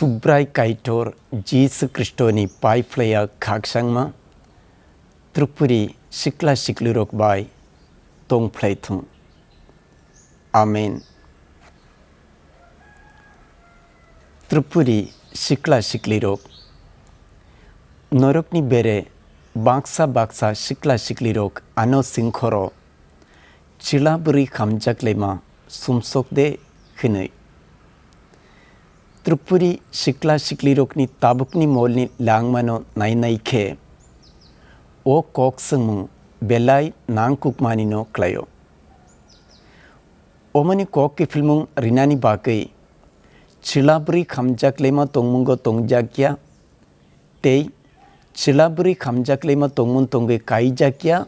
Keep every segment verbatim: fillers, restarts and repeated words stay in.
Subrai Kaitor Jisu Khristoni paiphlaiya khakchangma Tripuri sikla siklirok bai tongphlai thung. Amen. Tripuri sikla siklirok, norokni bere baksa baksa sikla siklirok ano singkhoro chwla bwrwi khamjak lema sumsok de hwnwi. Tripuri sikla siklirokni tabukni molni langmano nainai khe o kok swngmung belai nangkukmanino khlaio. Omoni kok kiphilmung rinani bagwi chwla bwrwi khamjak lema tongmungo tongjakya tei chwla bwrwi khamjak lema tongmung tongwi kaijakya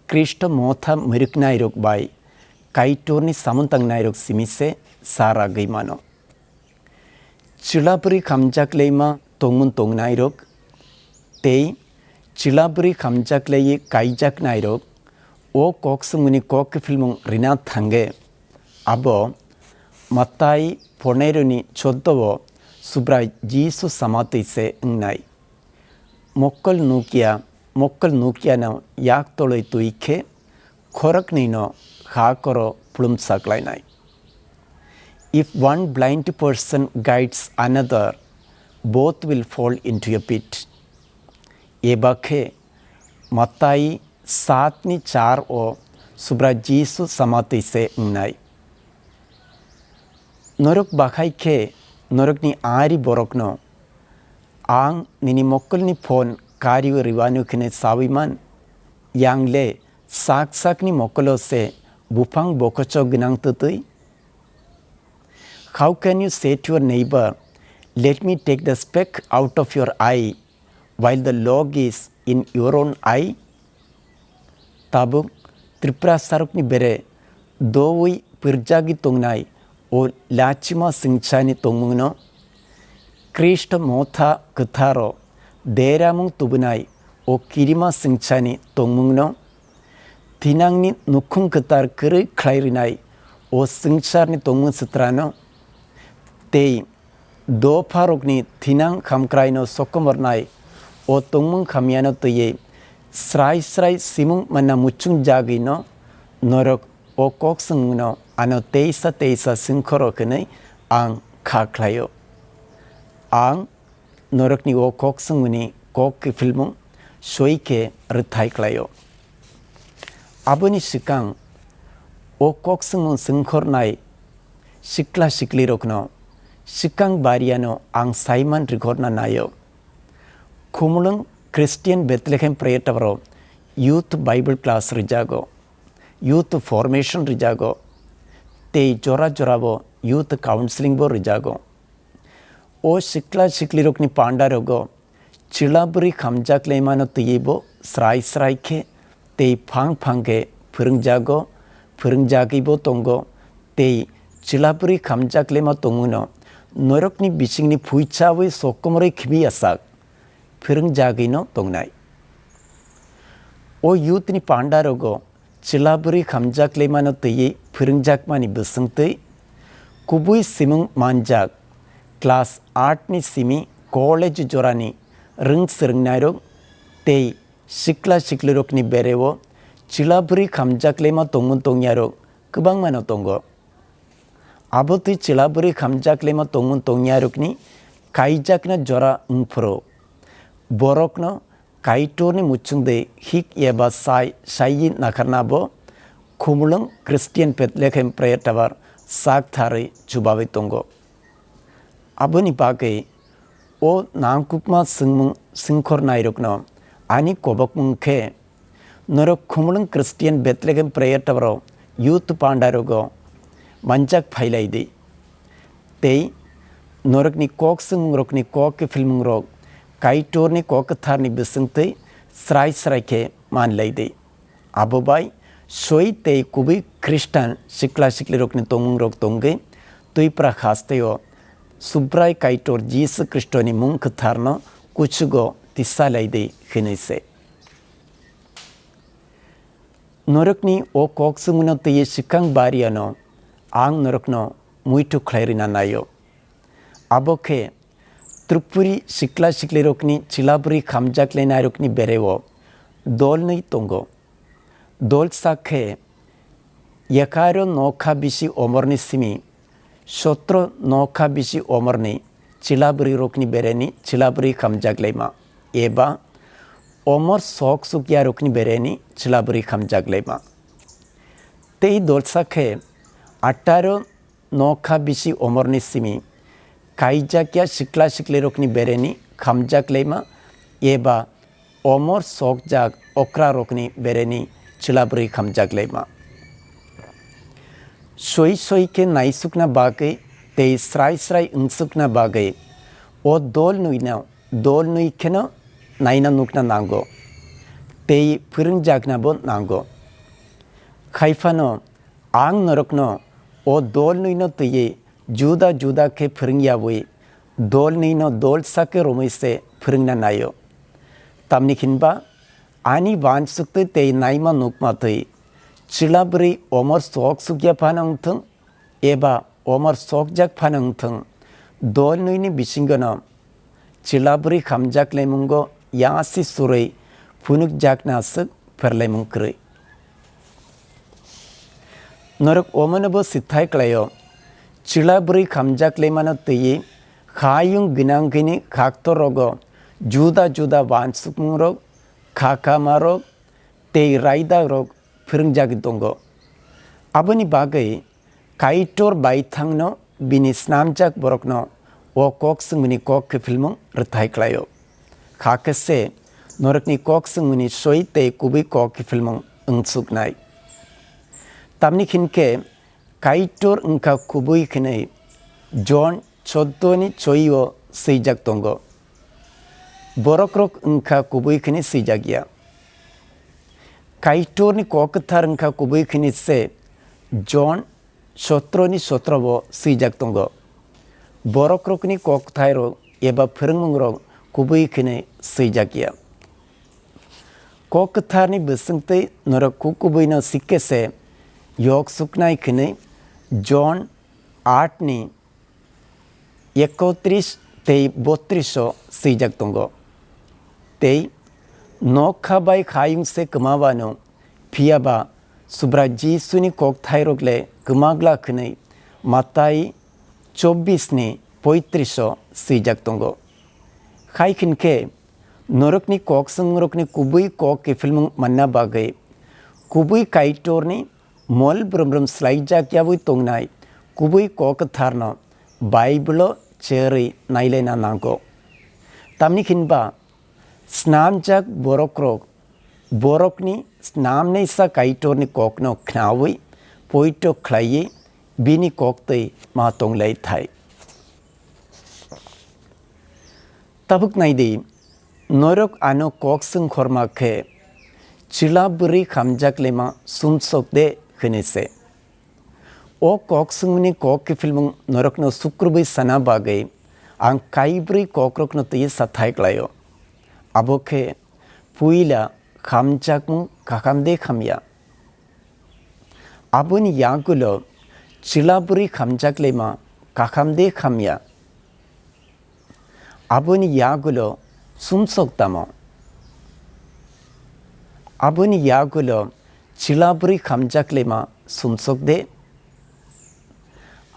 Khristo motha mwrwknairok bai Kaitorni samung tangnairok simi se sa ragwi mano. Chwla bwrwi khamjak lema tongmung tongnairok tei chwla bwrwi khamjak laiwi kaijaknairok o kok swngmungni kok kiphilmung rina thangkhe abo Matai phonaironi choddo o Subrai Jisu samatwi se wngnai. Mokkol nukya, mokkol nukyano yak tolwi twi khe khoroknwino ha koro phlumsa klainai. If one blind person guides another, both will fall into a pit. Eba khe Matai satni char o Subra Jisu samatwi se wngnai. Norok bakhai khe norokni ari borokno, "Ang nini mokkolni phon kariwi rwanu," kheno sawi man, yang le sak sakni mokkolo se buphang bokochok gwnang twtwi? How can you say to your neighbor, "Let me take the speck out of your eye," while the log is in your own eye? Tabuk Tripura sarukni bere dowi pwrjagwi tongnai o lachima swngchani tongmungno, Khristo motha kwtharo deramung tubunai o kirima swngchani tongmungno, thinangni nukhung kwthar kwrwi khlai rinai o swngcharni tongmung swtrano tei dopharokni thinang hamkraino sokomornai o tongmung hamyano twiwi srai srai simung manna muchungjagwino norok o kok swngmungno ano teisa teisa singkhoro hwnwi ang kha khlaio. Ang norokni o kok swngmungni kok kiphilmung soi khe rwthai khlaio. Aboni swkang o kok swngmung singkhornai sikla siklirokno swkang bariano ang saiman rikhorna naio. Khumulwng Christian Bethlehem Prayer Tower o Youth Bible Class rijago, Youth Formation rijago, tei jora jorabo Youth Counseling bo rijago. O sikla siklirokni pandarogo chwla bwrwi khamjak laimano twiwi bo srai srai khe tei phang phang khe phwrwngjago, phwrwngjagwibo tongo tei chwla bwrwi khamjak laima tongmungno norokni bisingni phuichawi sokomorwi khibiya sak phwrwngjagwino tongnai. O youth ni pandarogo chwla bwrwi khamjak laimano twiwi phwrwngjakmani bwswngtwi kubui simung manjak class eight ni simi college jorani rwng swrwngnairok tei sikla siklirokni bereo chwla bwrwi khamjak laima tongmung tongyarok kwbangmano tongo. Abo twi chwla bwrwi khamjak laima tongmung tongyarokni kaijakna jora wngphuru borokno Kaitorni muchungtwi hik eba sai saiwi nakharnabo Khumulwng Christian Bethlehem Prayer Tower sak tharwi chubawi tongo. Aboni bagwi o nangkukma swngmung swngkhornairokno ani kobokmung khe, norok Khumulwng Christian Bethlehem Prayer Tower o youth pandarogo manjak phailai di. Tei norokni kok swngmungrokni kok kiphilmungrok Kaitorni kok kwtharni bisingtwi srai srai khe manlai di. Abo bai soi tei kubui Khristan sikla siklirokni tongmungrok tongwi Twipra hasteo Subrai Kaitor Jisu Khristoni mung kwtharno kuchugo tisalai di hwnwi se. Norokni o kok swngmungno twiwi swkang bariano ang norokno muitu khlai rina naio. Abo khe Tripuri sikla siklirokni chilabwrwi khamjak lainairokni bereo dolnwi tongo. Dolsa khe yekaro nokha bisi omorni simi sotro nokha bisi omorni chilabwrwirokni bereni chilabwrwi khamjak laima eba omor sok sukyarokni bereni chilabwrwi khamjak laima. Tei dolsa khe ataro nokha bisi omorni simi kaijakya sikla siklirokni bereni khamjak laima eba omor sokjak okrarokni bereni chilabwrwi khamjak laima. Soi soi khe naisukna bagwi tei srai srai wngsukna bagwi o dolnwino dolnwi kheno naina nukna nango tei phwrwngjaknabo nango. Haiphano ang norokno o dolnwino twiwi juda juda khe phwrwngyawi dolnwino dolsa khe romwi se phwrwngna naio. Tamni hinba ani uansuktwi tei naima nukmatwi chwlabwrwi omor sok sukya phano wngthwng eba omor sokjak phano wngthwng, dolnwini bisingono chwlabwrwi khamjak laimungo yasi surwi phunukjakna aswk pherlaimung kwrwi. Norok omonobo sithai klaio, chwlabwrwi khamjak laimano twiwi hayung gwnangwini khaktorrogo juda juda uansukmungrok, khakamarok tei raidakrok phwrwngjagwi tongo. Aboni bagwi Kaitor baithangno bini snamjak borokno o kok swngmani kok kiphilmung rwthai klaio. Hakhe se norokni kok swngmani soi tei kubui kok kiphilmung wngsuknai. Tamni hinkhe Kaitor wngkha kubui hwnwi Jon choddo ni choi o swijak tongo. Borokrok wngkha kubui hwnwi swijak ya. Kaitorni kok kwthar wngkha kubui hwnwi se Jon sotro ni sotro o swijak tongo. Borokrokni kok kwthairok eba phwrwngmungrok kubui hwnwi swijak ya. Kok kwtharni bwswngtwi norok kukubuino sikhe se yok suknai hwnwi Jon aat ni ekotris tei botris o swijak tongo. Tei nokha bai hayung se kwma wano, phiya ba Subrai Jisuni kokthairok le kwma glak hwnwi Matai chobbish ni poitris o swijak tongo. Hai hinkhe norokni kok swngmungrokni kubui kok kiphilmung manna bagwi kubui Kaitorni mol brum brum swlaijak yaui tongnai kubui kok kwtharno Bible-o cherwi nailaina nango. Tamni hinba snamjak borokrok borokni snamnaisa Kaitorni kokno khnaui poito khlaiwi bini koktwi ma tonglai thai. Tabuk nai di, norok ano kok swngkhorma khe, chwla bwrwi hamjak lema sumsok de hwnwi se. O kok swngmani kok kiphilmung norokno sukrubwi sana bagwi ang kaibrwi kokrokno twi sathai klaio. Abo khe, puila hamjakmung kaham de hamya. Aboni yagulo chwla bwrwi hamjak lema kaham de hamya. Aboni yagulo sumsok tamo? Aboni yagulo chwla bwrwi hamjak lema sumsok de?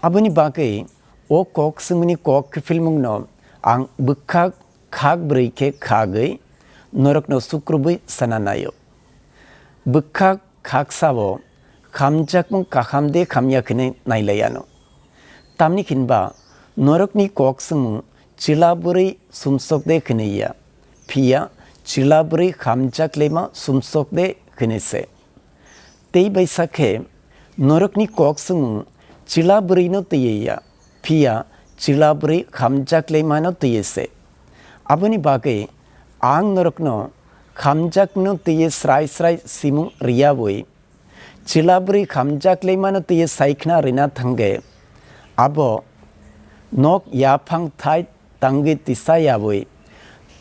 Aboni bagwi o kok swngmani kok kiphilmungno ang bwkhak khak bwrwi khe khagwi norokno sukrubwi sana naio. Bwkhak khaksao hamjakmung kaham de hamya hwnwi nailaiano. Tamni hinba norokni kok swngmung chwla bwrwi sumsok de hwnwi ya, phiya chwla bwrwi hamjak lema sumsok de hwnwi se. Tei bai sakhe norokni kok swngmung chwla bwrwino twiwi ya, phiya chwla bwrwi hamjak lemano twiwi se. Aboni bagwi ang norokno hamjakmungno twiwi srai srai simung rwyaui, chwla bwrwi hamjak lemano twiwi saikhna rwna thangwi, abo nok yaphang thai tangwi tisa yaui,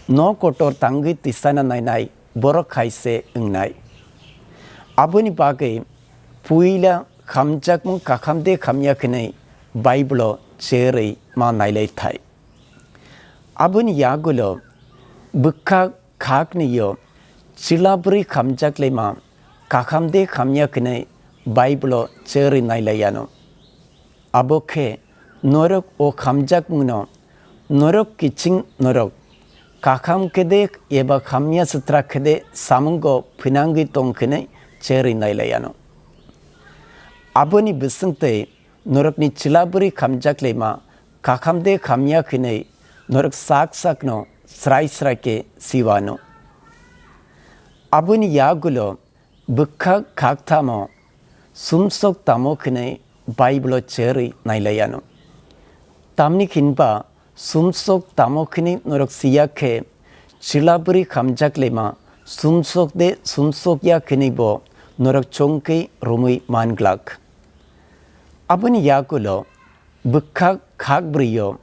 nok kotor tangwi tisana nainai borok hai se wngnai. Aboni bagwi puila hamjakmung kaham de hamya hwnwi Bible-o cherwi ma nailai thai. Aboni yagulo bwkhak khaknwi-o chwla bwrwi khamjak laima kaham de hamya hwnwi Bible-o chwrwi nailai anw. Abo khe norok o khamjakmungno norok kiching norok kaham khe de eba hamya sitra khe de samungo phinangwi tong hwnwi chwrwi nailai anw. Aboni bwswngtwi norokni chwla bwrwi khamjak laima kaham de hamya hwnwi norok sak sakno srai srai khe siwanw. Aboni yagulo bwkhak khakthamo sumsok tamo hwnwi Bible-o chwrwi nailai anw. Tamni hinba sumsok tamo hwnwi norok siya khe chwla bwrwi khamjak laima sumsok de sumsok ya hwnwi bo norok chongkhe romwi man glak. Aboni yagulo bwkhak khak bwrwi-o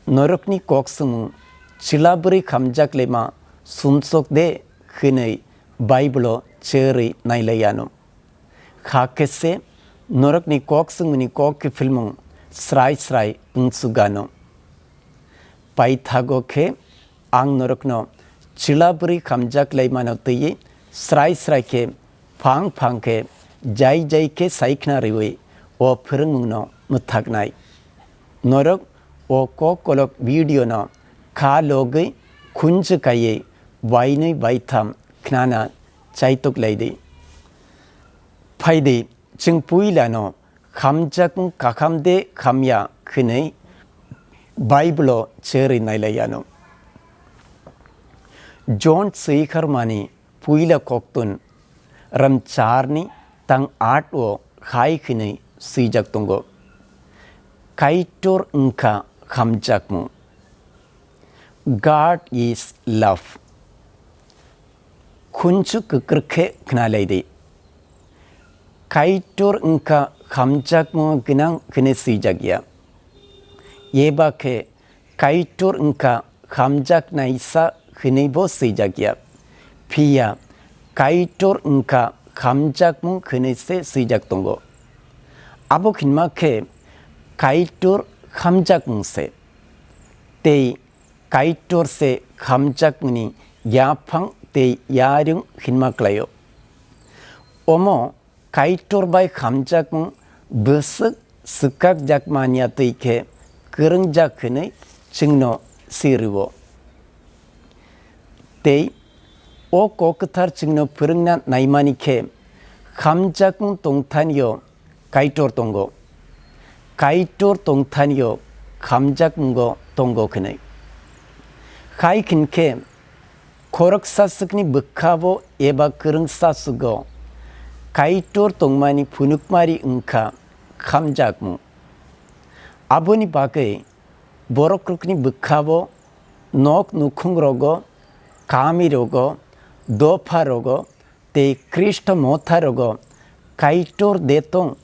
norokni kok swngmung chwla bwrwi khamjak laima sumsok de hwnwi Bible-o chwrwi nailai anw. Kha khe se norokni kok swngmungni kok kiphilmung srai srai wngsuganw. Paithago khe ang norokno chwla bwrwi khamjak laimano twiwi srai srai khe phang phang khe jai jai khe saikhna riwi o phwrwngmungno mwthaknai. Norok o kok kolok video-no kha logwi khunju kaiwi bainwi baitham khnana chaitok lai di. Phai di, chwng puilano khamjakmung kaham de hamya hwnwi Bible-o chwrwi nailai anw. John swikharmani puila koktun ram charni tang at-o hai hwnwi swijak tongo, Kaitor wngkha hamjakmung. God is love. Khunju kwkrw khe khna lai di. Kaitor wngkha hamjakmung gwnang hwnwi swijak ya. Eba khe Kaitor wngkha hamjaknaisa hwnwibo swijak ya. Phiya Kaitor wngkha hamjakmung hwnwi se swijak tongo. Abo hinma khe Kaitor hamjakmung se. Tei Kaitor se hamjakmungni yaphang tei yarwng hinma klaio. Omo Kaitor bai hamjakmung bwswk swkakjak manya twi khe kwrwngjak hwnwi chwngno si rwo. Tei o kok kwthar chwngno phwrwngna naimani khe hamjakmung tongthanio Kaitor tongo. Kaitor tongthanio hamjakmungo tongo hwnwi. Hai hinkhe khoroksa swkni bwkhao eba kwrwngsa swgo Kaitor tongmani phunukmari wngkha hamjakmung. Aboni bagwi borok rokni bwkhao, nok nukhung rogo, kami rogo, dopha rogo, tei Khristo motha rogo Kaitor de tong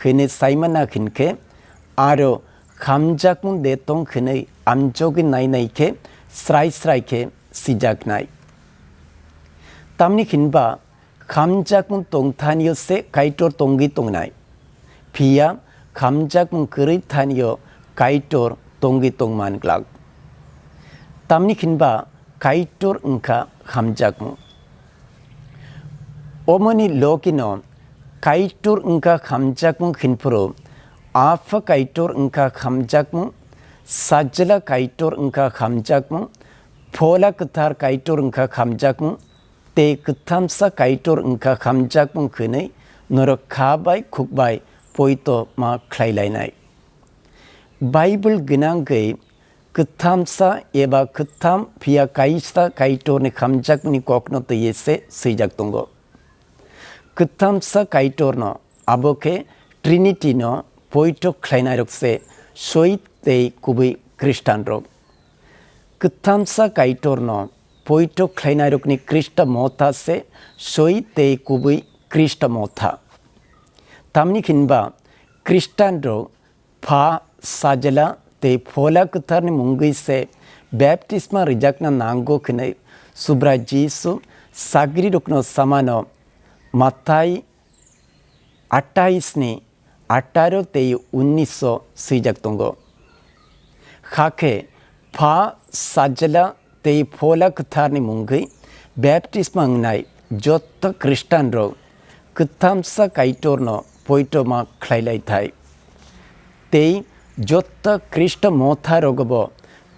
hwnwi saimana hinkhe, aro hamjakmung de tong hwnwi amjogwi nainai khe srai srai khe sijaknai. Tamni hinba hamjakmung tongthanio se Kaitor tongwi tongnai. Phiya hamjakmung kwrwi thanio Kaitor tongwi tongman glak. Tamni hinba Kaitor wngkha hamjakmung. Omoni logino Kaitor wngkha hamjakmung hinphuru, Apha Kaitor wngkha hamjakmung, Sajla Kaitor wngkha hamjakmung, Phola Kwthar Kaitor wngkha hamjakmung, tei Kwthamsa Kaitor wngkha hamjakmung hwnwi norok kha bai khuk bai poito ma khlai lainai. Bible gwnangwi Kwthamsa eba Kwtham phiya Kaisa Kaitorni hamjakmungni kokno twiwi se swijak tongo. Kwthamsa Kaitorno, abo khe Trinity-no poito khlainairok se soi tei kubui Khristanrok. Kwthamsa Kaitorno poito khlainairokni Khrista motha se soi tei kubui Khrista motha. Tamni hinba Khristanrok Pha, Sajla tei Phola Kwtharni mungwi se baptisma rijakna nango hwnwi Subrai Jisu sagrirokno samano Mathai atais ni atharo tei unnish o swijak tongo. Hakhe Pha, Sajla tei Phola Kwtharni mungwi baptisma wngnai joto Khristanrok Kwthamsa Kaitorno poitoma khlai lai thai. Tei joto Khristo motharokbo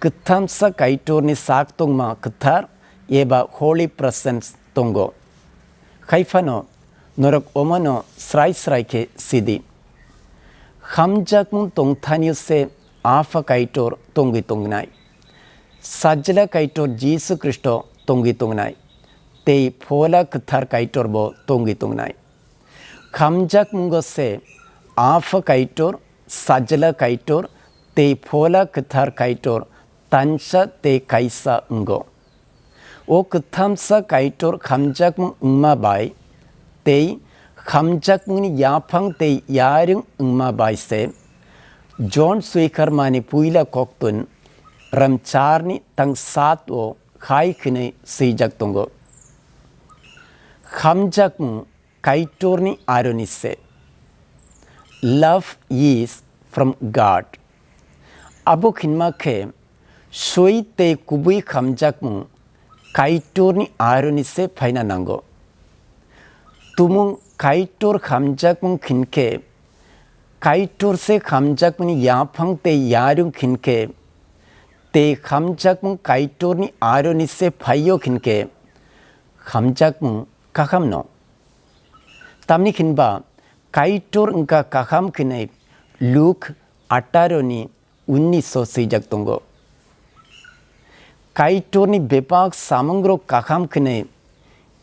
Kwthamsa Kaitorni sak tongma kwthar eba Holy Presence tongo. Hai phano norok omono srai srai khe sidi. Hamjakmung tongthanio se Apha Kaitor tongwi tongnai. Sajla Kaitor Jisu Khristo tongwi tongnai. Tei Phola Kwthar Kaitor bo tongwi tongnai. Hamjakmungo se Apha Kaitor, Sajla Kaitor, tei Phola Kwthar Kaitor tansa tei kaisa wngo. O Kwthamsa Kaitor hamjakmung wngma bai tei hamjakmungni yaphang tei yarwng wngma bai se John Swikarmani puila koktun ram charni tang sat o hai hwnwi swijak tongo. Hamjakmung Kaitorni aroni se. Love is from God. Abo hinma khe soi tei kubui hamjakmung Kaitorni aroni se phaina nango. Tumung Kaitor hamjakmung hinkhe, Kaitor se hamjakmungni yaphang tei yarwng hinkhe, tei hamjakmung Kaitorni aroni se phaio hinkhe, hamjakmung kahamno. Tamni hinba Kaitor wngkha kaham khinwi Luk atharo ni unnish o swijak tongo. Kaitorni bebak samungrok kaham khinwi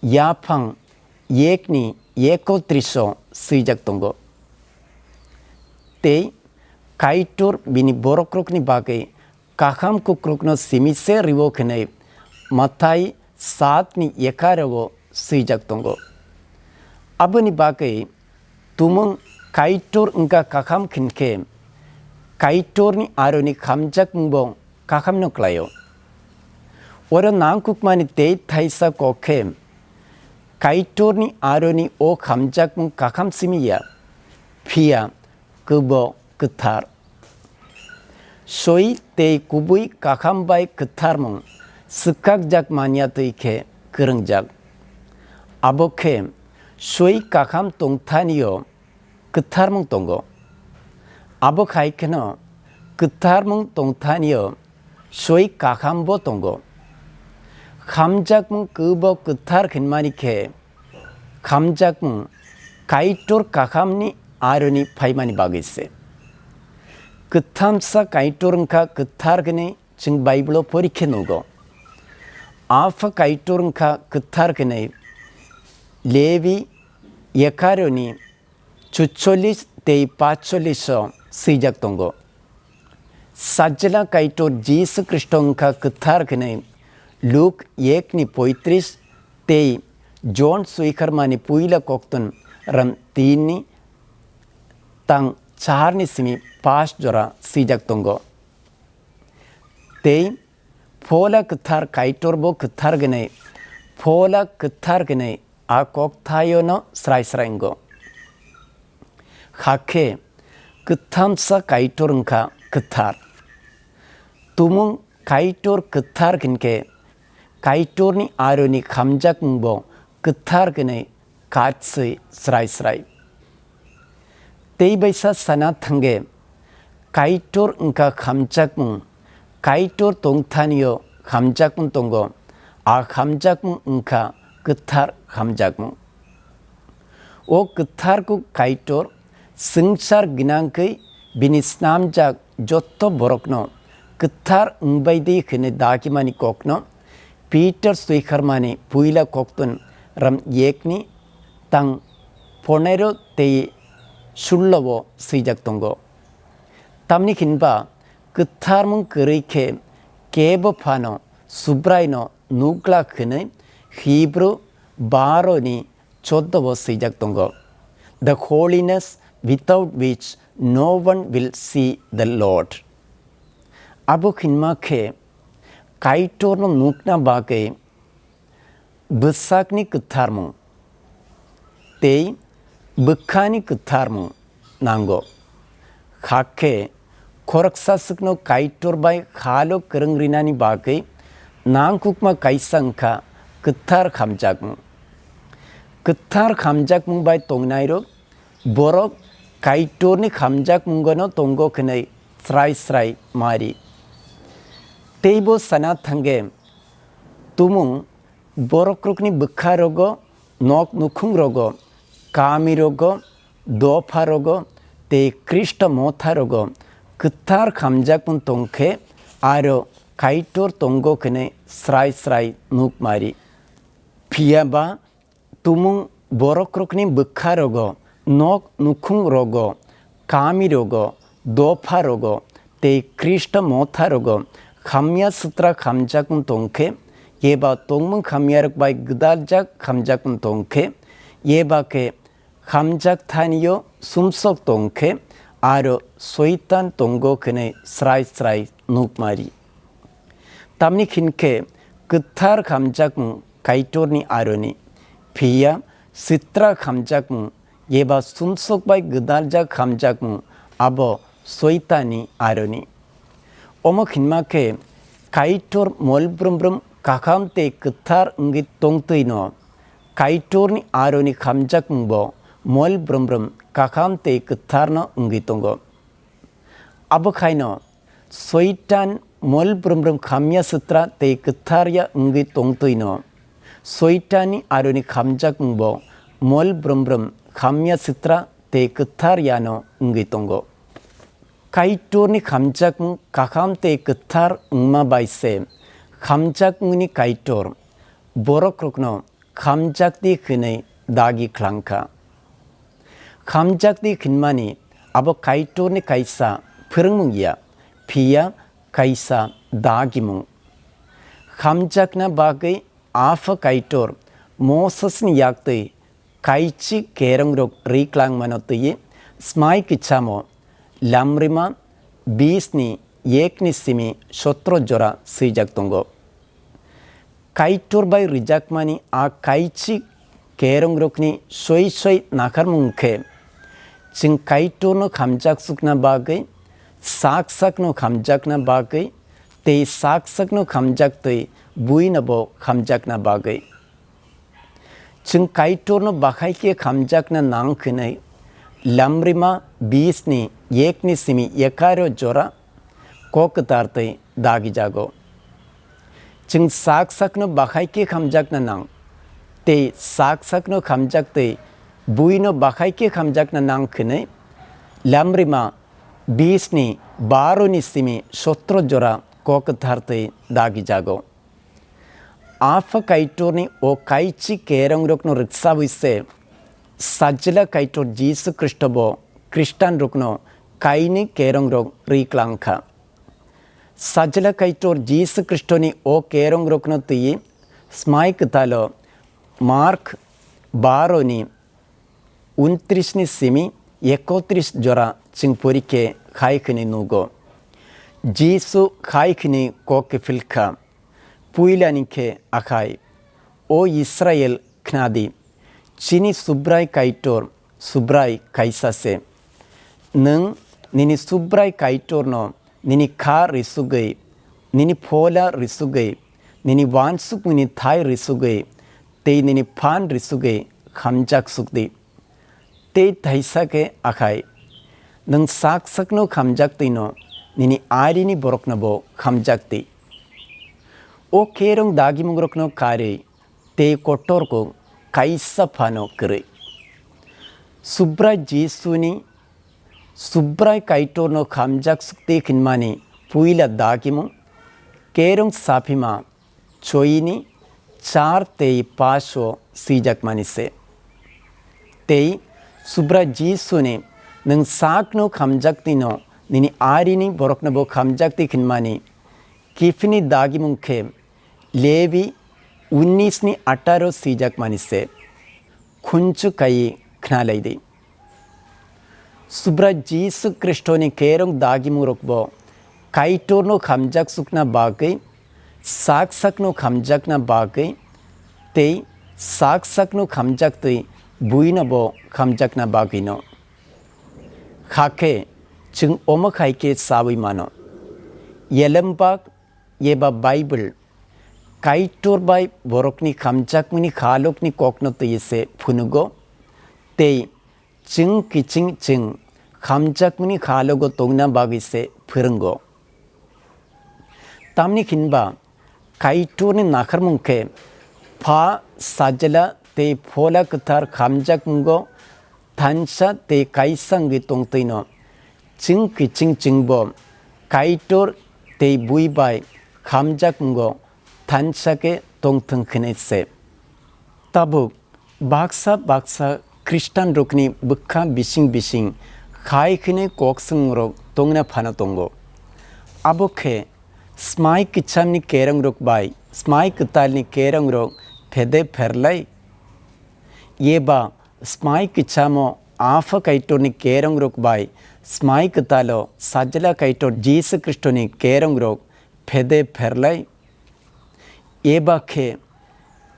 yaphang yekni ekotris o swijak tongo. Tei Kaitor bini borokrokni bagwi kaham kukrukno simi se rwo hwnwi Mathai saat ni ekaro o swijak tongo. Aboni bagwi tumung Kaitor wngkha kaham hinkhe, Kaitorni aroni hamjakmung bo kahamno klaio. Oro nangkukmani tei thaisa kok khe, Kaitorni aroni o hamjakmung kaham simi ya, phiya kwbo kwthar. Soi tei kubui kaham bai kwtharmung swkakjak manya twi khe kwrwngjak. Abo khe soi kaham tongthanio kwtharmung tongo. Abo hai kheno kwtharmung tongthanio soi kaham bo tongo. Hamjakmung kwbo kwthar hinmani khe, hamjakmung Kaitor kahamni aroni phaimani bagwi se. Kwthamsa Kaitor wngkha kwthar hwnwi chwng Bible o porikhe nugo. Apha Kaitor wngkha kwthar hwnwi Levi ekaroni chuchollis tei pachchollis o swijak tongo. Sajla Kaitor Jisu Khristo wngkha kwthar hwnwi Luk ek ni poitris tei John swikarmani puila koktun ram tin ni tang char ni simi pas jora swijak tongo. Tei Phola kwthar Kaitor bo kwthar hwnwi, Phola kwthar hwnwi a kokthaio no srai srai wngo. Hakhe kwthamsa Kaitor wngkha kwthar. Tumung Kaitor kwthar hinkhe Kaitorni aroni hamjakmung bo kwthar hwnwi katswi srai srai. Tei baisa sana thangkhe, Kaitor wngkha hamjakmung, Kaitor tongthanio hamjakmung tongo, a hamjakmung wngkha kwthar hamjakmung. O kwthar kuk Kaitor swngchar gwnangkhe bini snamjak jotto borokno kwthar wngbai di hwnwi dagimani kokno Peter swiharmani puila koktun ram yekni tang ponero tei sullo o swijak tongo. Tamni hinba kwtharmung kwrwi khe kebo phano Subraino nukla hwnwi Hibru baro ni choddo o swijak tongo, "The holiness without which no one will see the Lord." Abo hinma khe Kaitorno nukna bagwi bwsakni kwtharmung tei bwkhani kwtharmung nango, hakhe khoroksa swkno Kaitor bai halo kwrwng rinani bagwi nangkukma kaisa wngkha kwthar hamjakmung. Kwthar hamjakmung bai tongnairok borok Kaitorni hamjakmungono tongo hwnwi srai srai mari. Teibo sana thangkhe, tumung borokrokni bwkharogo, nok nukhungrogo, kamirogo, dopharogo tei Khristo motharogo kwthar hamjakmung tongkhe aro Kaitor tongo hwnwi srai srai nukmari. Phiya ba tumung borokrokni bwkharogo, nok nukhungrogo, kamirogo, dopharogo tei Khristo motharogo hamya sitra hamjakmung tongkhe, eba tongmung hamyarok bai gwdaljak hamjakmung tongkhe, eba khe hamjak thaniyo sumsok tongkhe, aro Soitan tongo hwnwi srai srai nukmari. Tamni hinkhe kwthar hamjakmung Kaitorni aroni, phiya sitra hamjakmung eba sumsok bai gwdaljak hamjakmung abo Soitanni aroni. Omo hinma khe Kaitor mol brum brum kaham tei kwthar wngwi tongtwino, Kaitorni aroni hamjakmungbo mol brum brum kaham tei kwtharno wngwi tongo. Abo khaino Soitan mol brum brum hamya sitra tei kwtharya wngwi tongtwino, Soitanni aroni hamjakmungbo mol brum brum hamya sitra tei kwtharyano wngwi tongo. Kaitorni hamjakmung kaham tei kwthar wngma bai se hamjakmungni Kaitor borokrokno hamjakdi hwnwi dagi khlangkha. Hamjakdi hwnmani abo Kaitorni kaisa phwrwngmung ya, phiya kaisa dagimung. Hamjakna bagwi Apha Kaitor Mosesni yaktwi kaichik kerongrok ri klangmano twiwi Smai Kichamo lamrima bisni ekni simi sotro jora swijak tongo. Kaitor bai rijakmani a kaichik kerongrokni soi soi nakharmung khe, chwng Kaitorno hamjak sukna bagwi, sak sakno hamjakna bagwi, tei sak sakno hamjaktwi buinobo hamjakna bagwi. Chwng Kaitorno bahai khe hamjakna nang hwnwi lamrima bisni ekni simi egaroh jora kok kwthar twi dagijago. Chwng sak sakno bahai khe hamjakna nang, tei sak sakno hamjaktwi buino bahai khe hamjakna nang hwnwi lamrima bisni baroni simi sotro jora kok kwthar twi dagijago. Apha Kaitorni o kaichik kerongrokno rwksawi se Sajla Kaitor Jisu Khristobo Khristianrokno kainwi kerongrok ri klangkha. Sajla Kaitor Jisu Khristoni o kerongrokno twiwi Smai Kwthalo Mark baroni untrisni simi ekotris jora chwng pori khe hai hwnwi nugo. Jisu hai hwnwi kok kiphil kha, puilani khe akhai, "O Israil, khna di, chini Subrai Kaitor, Subrai kaisa se. Nwng nini Subrai Kaitorno nini kha risugwi, nini phola risugwi, nini uansukmungni thai risugwi, tei nini phan risugwi hamjak sukdi." Tei thaisa khe akhai, nwng sak sakno hamjak twino nini arini boroknobo hamjak twi. O kherong dagimungrokno karwi tei kotorkuk kaisa phano kwrwi. Subrai Jisuni Subrai Kaitorno hamjak sukti hwnmani puila dagimung, kerong saphima choini char tei paso swijakmani se. Tei Subrai Jisuni, "Nwng sakno hamjak twino nini arini boroknobo hamjak twi," hwnmani kiphilni dagimung khe Levi unisni ataro swijakmani se. Khunchu kai khna lai di. Subrai Jisu Khristoni kerong dagimungrokbo Kaitorno hamjak sukna bagwi, sak sakno hamjakna bagwi, tei sak sakno hamjak twi buinobo hamjakna bagwino. Hakhe Chwng omo khai khe saui mano. Yelembak eba Bible Kaitor bai borokni khamjakmani khalokni kokno twi se phunugo, tei chwng kiching chwng khamjakmani khalogo tongna bagwi se phwrwngo. Tamni hinba Kaitorni nakharmung khe Pha, Sajla tei Phola Kwthar khamjakmungo thansa tei kaisa wngwi tongtwino. Chwng kiching chwngbo Kaitor tei bui bai khamjakmungo thansa khe tongthwng hwnwi se. Tabuk baksa baksa Khristanrokni bwkha bising bising khai hwnwi kok swngmungrok tongna phano tongo. Abo khe, smai kwchamni kerongrok bai smai kwtalni kerongrok phede pherlai? Eba smai kwchamo Apha Kaitorni kerongrok bai smai kwtalo Sajla Kaitor Jisu Khristoni kerongrok phede pherlai? Eba khe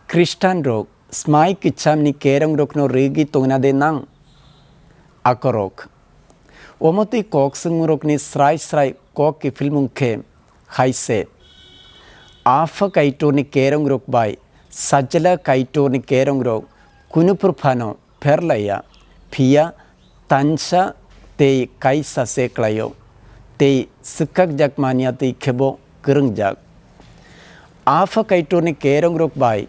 Khristanrok smai kwchamni kerongrokno rwgwi tongna de nang? Akorok. Omo twi kok swngmungrokni srai srai kok kiphilmung khe hai se. Apha Kaitorni kerongrok bai Sajla Kaitorni kerongrok kunuphur phano pherlaiya, phiya tansa tei kaisa se klaio, tei swkakjak manya twi khebo kwrwngjak. Apha Kaitorni kerongrok bai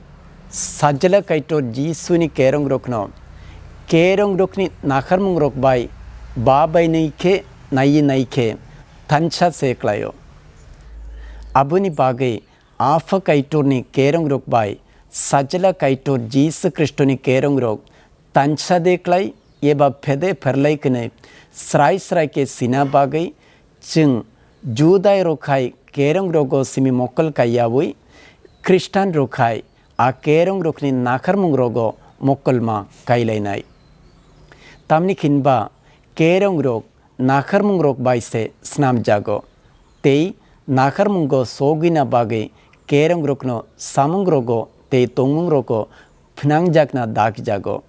Sajla Kaitor Jisuni kerongrokno kerongrokni nakharmungrok bai babainwi khe naiwi nai khe thansa se klaio. Aboni bagwi Apha Kaitorni kerongrok bai Sajla Kaitor Jisu Khristoni kerongrok tansa de klai eba phede pherlai hwnwi srai srai khe sina bagwi chwng Judai rok hai kerong rogo simi mokol kaiyaui Khristan rok hai a kerong rokni nakharmung rogo mokolma kailainai. Tamni hinba kerong rok nakharmung rok bai se snamjago tei nakharmungo sogwina bagwi kerong rokno samung rogo tei tongmung rogo phnangjakna dakjago.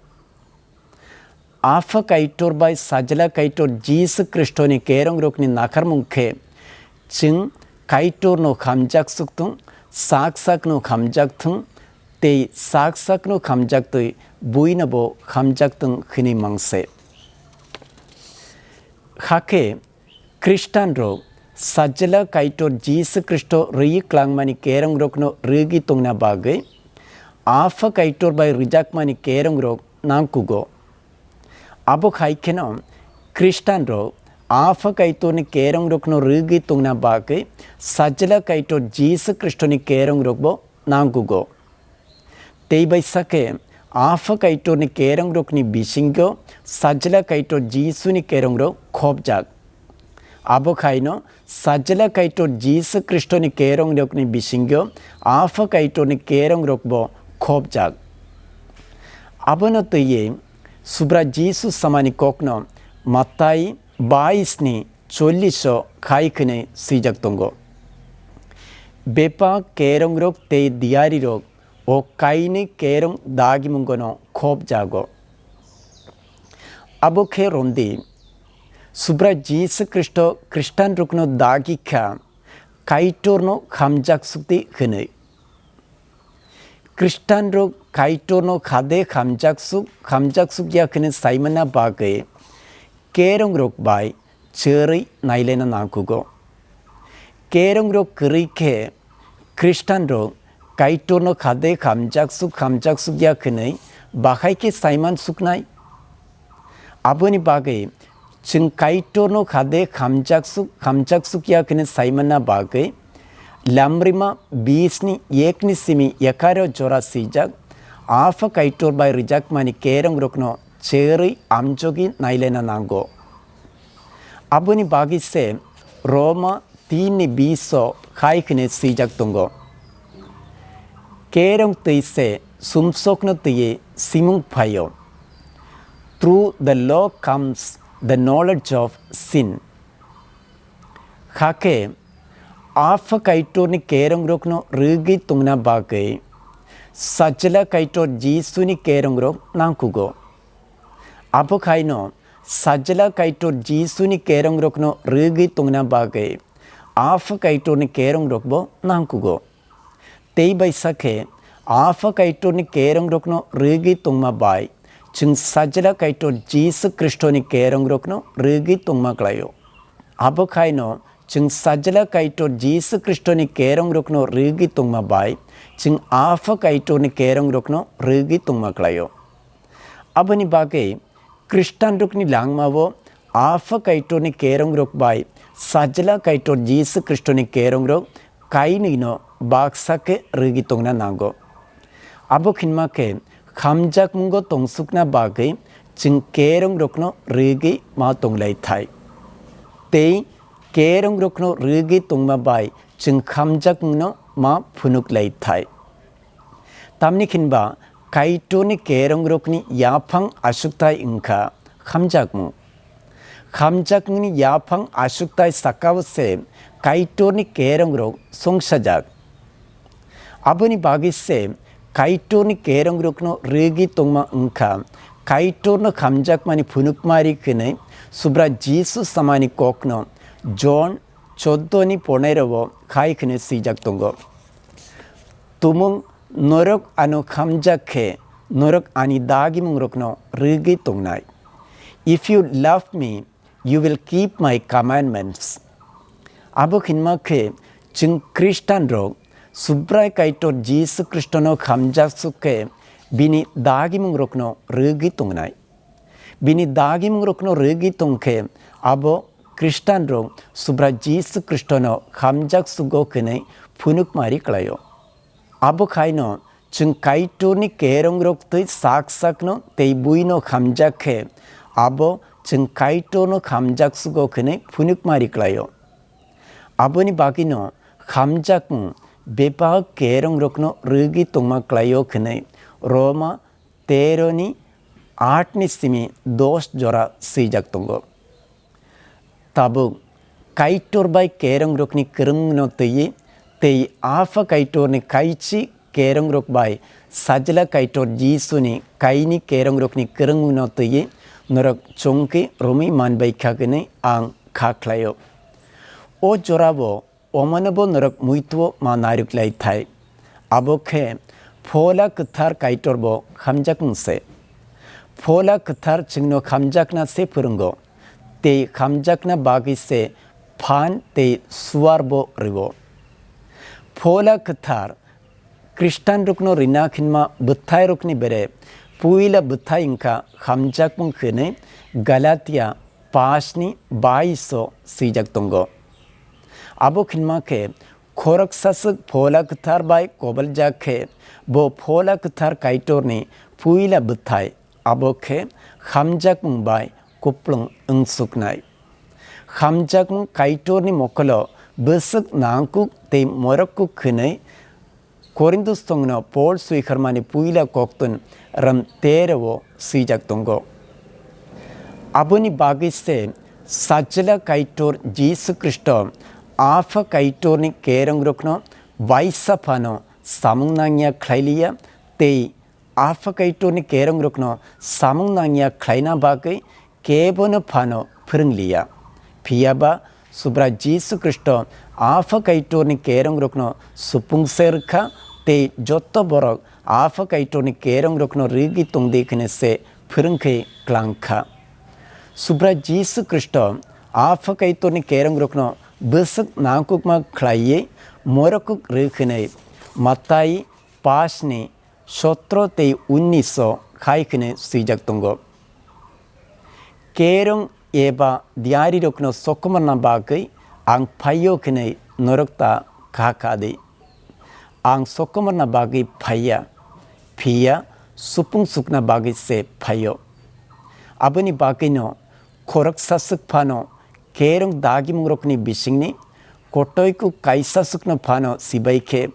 Apha Kaitor bai Sajla Kaitor Jisu Khristoni kerong rokni nakharmung khe chwng Kaitorno khamjak sukthung, sak sakno khamjak thung, tei sak sakno khamjak twi buino bo khamjak thung hwnwi mangse. Hakhe Khristan rok Sajla Kaitor Jisu Khristo rwi klangmani kerong rokno rwgwi tongna bagwi Apha Kaitor bai rwjakmani kerong rok nangkugo. Abo hai kheno Khristan rok Apha Kaitorni kerong rokno rwgwi tongna bagwi Sajla Kaitor Jisu Khristoni kerong rokbo nangkugo. Tei bai sakhe Apha Kaitorni kerong rokni bisingo Sajla Kaitor Jisuni kerong rok khopjak. Abo khaino Sajla Kaitor Jisu Khristoni kerong rokni bisingo Apha Kaitorni kerong rokbo khopjak. Abono twiwi Subra Jisu samani kokno Matai bais ni chollish o khai khwnwi swijak tongo. Bebak kerong rok tei diyari rok o kainwi kerong dagimungono khopjago. Abo khe romdi, Subra Jisu Khristo Khristan rokno dagi kha, Kaitorno khamjak sukdi hwnwi. Khristan rok Kaitorno khade khamjak suk, khamjak suk ya hwnwi saimana bagwi kerong rok bai chwrwi nailaina nangkugo. Kerong rok kwrwi khe Khristan rok Kaitorno khade khamjak suk, khamjak suk ya hwnwi bahai khe saiman suknai. Aboni bagwi chwng Kaitorno khade khamjak suk, khamjak suk ya hwnwi saimana bagwi Lamrima bis ni ek ni simi egaroh jora swijak Apha Kaitor bai rwjakmani kerong rokno chwrwi amjogwi nailaina nango. Aboni bagwi se Roma tin ni bis o khai hwnwi swijak tongo. Kerong twi se sumsokno twiwi simung phaio. Through the law comes the knowledge of sin. Hakhe Apha Kaitorni kerong rokno rwgwi tongna bagwi Sajla Kaitor Jisuni kerong rok nangkugo. Abo khaino Sajla Kaitor Jisuni kerongrokno rwgwi tongna bagwi Apha Kaitorni kerongrokbo nangkugo. Tei bai sakhe, Apha Kaitorni kerongrokno rwgwi tongma bai chwng Sajla Kaitor Jisu Khristoni kerongrokno rwgwi tongma klaio. Abo khaino chwng Sajla Kaitor Jisu Khristoni kerongrokno rwgwi tongma bai chwng Apha Kaitorni kerongrokno rwgwi tongma klaio. Aboni bagwi Khristanrokni langmao Apha Kaitorni kerongrok bai Sajla Kaitor Jisu Khristoni kerongrok kainwino baksa khe rwgwi tongna nango. Abo khinma khe khamjakmungo tongsukna bagwi chwng kerongrokno rwgwi ma tonglai thai. Tei kerongrokno rwgwi tongma bai chwng khamjakmungno ma phunuklai thai. Tamni khinba Kaitorni kerongrokni yaphang asukthai wngkha khamjakmung. Khamjakmungni yaphang asukthai sakao se Kaitorni kerongrok songsajak. Aboni bagwi se Kaitorni kerongrokno rwgwi tongma wngkha Kaitorno khamjakmani phunukmari hwnwi Subra Jisu samani kokno Jon choddo ni ponero khai hwnwi swijak tongo. Tumung norok ano khamjak khe norok ani dagimungrokno rwgwi tongnai. If you love me, you will keep my commandments. Abo hinma khe chwng Khristanrok Subrai Kaitor Jisu Khristono khamjak suk khe bini dagimungrokno rwgwi tongnai. Bini dagimungrokno rwgwi tong khe abo Khristanrok Subra Jisu Khristono khamjak sugo hwnwi phunukmari klaio. Abo khaino chwng Kaitorni kerongrok twi sak sakno tei buino khamjak khe abo chwng Kaitorno khamjak sugo hwnwi phunukmari klaio. Aboni bagwino khamjakmung bebak kerongrokno rwgwi tongma klaio hwnwi Roma tero ni aat ni simi dos jora swijak tongo. Tabuk Kaitor bai kerongrokni kwrwngno twiwi tei Apha Kaitorni kaichi kerongrok bai Sajla Kaitor Jisuni kaini kerongrokni kwrwngno twiwi norok chongkhe romwi manbai kha hwnwi ang kha khlaio. O jorao omonobo norok muitu-o ma narwk lai thai. Abo khe Phola Kwthar Kaitorbo khamjakmung se. Phola Kwthar chwngno khamjakna se phwrwngo, tei khamjakna bagwi se phan tei suarbo rwo. Phola Kwthar Khristanrokno rina khinma bwthairokni bere puila bwthai wngkha khamjakmung hwnwi Galatia pash ni bais o swijak tongo. Abo khinma khe khoroksa swk Phola Kwthar bai koboljak khe bo Phola Kwthar Kaitorni puila bwthai, abo khe khamjakmung bai kupulung wngsuknai. Khamjakmung Kaitorni mokolo bwswk nangkuk tei morokkuk hwnwi Korinthos tongno Pol swikharmani puila koktun ram tero o swijak tongo. Aboni bagwi se Sajla Kaitor Jisu Khristo Apha Kaitorni kerongrokno waisa phano samung nangya khlai liya tei Apha Kaitorni kerongrokno samung nangya khlaina bagwi kebono phano phwrwng liya. Phiya ba Subra Jisu Khristo Apha Kaitorni kerongrokno supung se rwkha tei joto borok Apha Kaitorni kerongrokno rwgwi tongdi hwnwi se phwrwng khe klang kha. Subra Jisu Khristo Apha Kaitorni kerongrokno bwswk nangkukma khlaiwi morokuk rw hwnwi Matai pash ni sotro tei unnis o khai hwnwi swijak tongo. Kerong eba diarirokno sokomorna bagwi ang phaio hwnwi norok ta kha kha di. Ang sokomorna bagwi phaiya, phiya supung sukna bagwi se phaio. Aboni bagwino khoroksa swk phano kerong dagimungrokni bisingni kotoiku kaisa swkno phano sibai khe,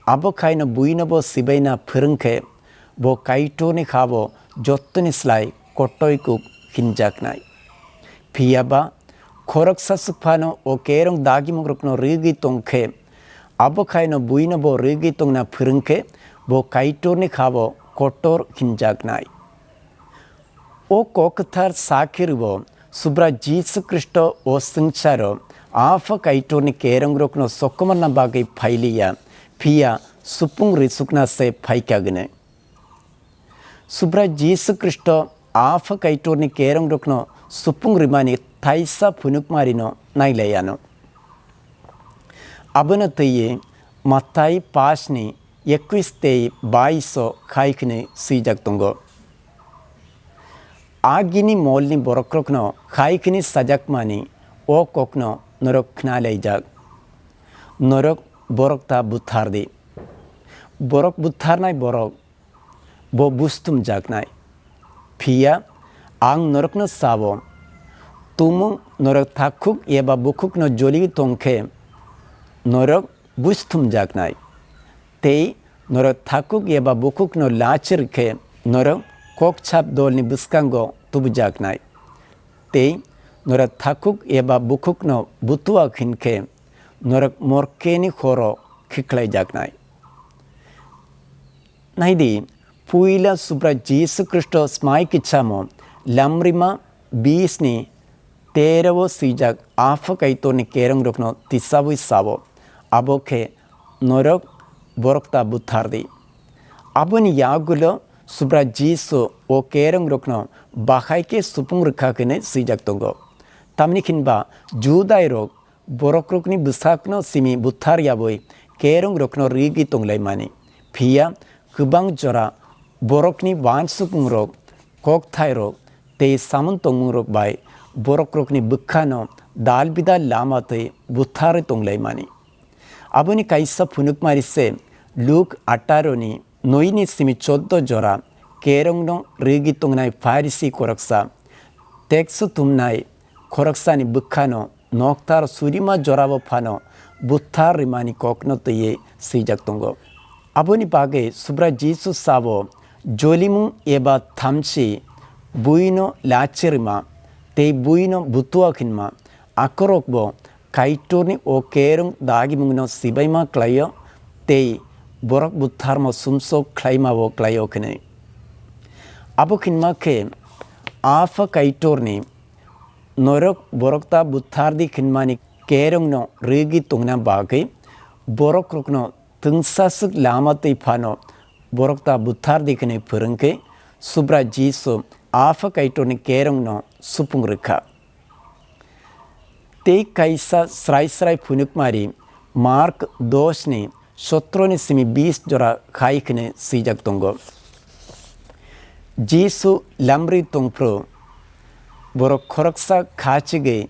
abo khaino buinobo sibaina phwrwng khe, bo Kaitorni ha-o jottoni slai kotoiku hinjaknai. Phiya ba khoroksa swk phano o kerong dagimungrokno rwgwi tong khe, abo khaino buinobo rwgwi tongna phwrwng khe, bo Kaitorni ha-o kotor hinjaknai. O kok kwthar sakhe rwo, Subra Jisu Khristo o swngcharo Apha Kaitorni kerongrokno sokomorna bagwi phailiya, phiya supung rwsukna se phaikha hwnwi. Subra Jisu Khristo Apha Kaitorni kerongrokno supung rwmani thaisa phunukmarino nailaiano. Abono twiwi Mathai pash ni ekwis tei bais o khai hwnwi swijak tongo. Agini molni borokrokno khai hwnwi sajakmani o kokno norok khnalaijak. Norok borok ta buthar di. Borok butharnai borok bo bustumjaknai. Phiya ang norokno sao, tumung norok thakhuk eba bukhukno joliwi tongkhe norok bustumjaknai. Tei norok thakhuk eba bukhukno lachir khe norok kokchap dolni bwskango tubujaknai. Tei norok thakhuk eba bukhukno butua hinkhe norok morkeni horo khiklaijaknai. Naidi, puila Subra Jisu Khristo smai kichamo lamrima bisni tereo swijak Apha Kaitorni kerongrokno tisawi sao, abo khe norok borok ta buthar di. Aboni yagulo Subra Jisu o kerongrokno bahai khe supung rwkha hwnwi swijak tongo. Tamni hinba Judairok borokrokni bwsakno simi buthar yaui kerongrokno rwgwi tonglaimani. Phiya kwbang jora borokni uansukungrok, kokthairok tei samung tongmungrok bai borokrokni bwkhano dal bidal lama twi butharwi tonglaimani. Aboni kaisa phunukmari se Luk atharo ni noi ni simi choddo jora kerongno rwgwi tongnai Pharisi khoroksa, teksu tumnai khoroksani bwkhano noktar surima jorabo phano buthar rimani kokno twiwi swijak tongo. Aboni bagwi Subra Jisu sabo, jolimung eba thamchi buino lachirima tei buino butua hinma, akorokbo Kaitorni o kerong dagimungno sibaima klaio tei borok butharmo sumsok khlaimabo klaio hwnwi. Abo hinma khe Apha Kaitorni norok borok ta buthardi hinmani kerongno rwgwi tongna bagwi borokrokno twngsaswk lama twi phano borok ta buthardi hwnwi phwrwngkhe Subra Jisu Apha Kaitorni kerongno supung rwkha. Tei kaisa srai srai phunukmari Mark dos ni sotro ni simi bis jora khai hwnwi swijak tongo. Jisu lamri tongphru borok khoroksa khachigwi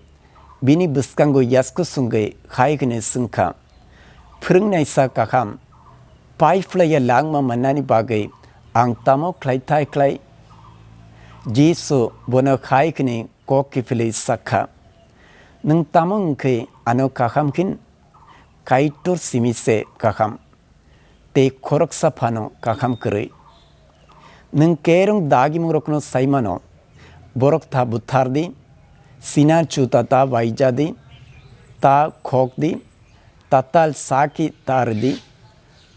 bini bwskango yasku sungwi khai hwnwi swngkha, "Phwrwngnaisa kaham, pai phlaiya langma mannani bagwi ang tamo khlai thai khlai?" Jisu bono khai hwnwi kok kiphilwi sakha, "Nwng tamo wngkhe ano kaham khin? Kaitor simi se kaham, tei khoroksa phano kaham kwrwi. Nwng kerong dagimungrokno sai mano, borok ta buthar di, sinar chuta ta waija di, ta khok di, tatal saki ta rw di,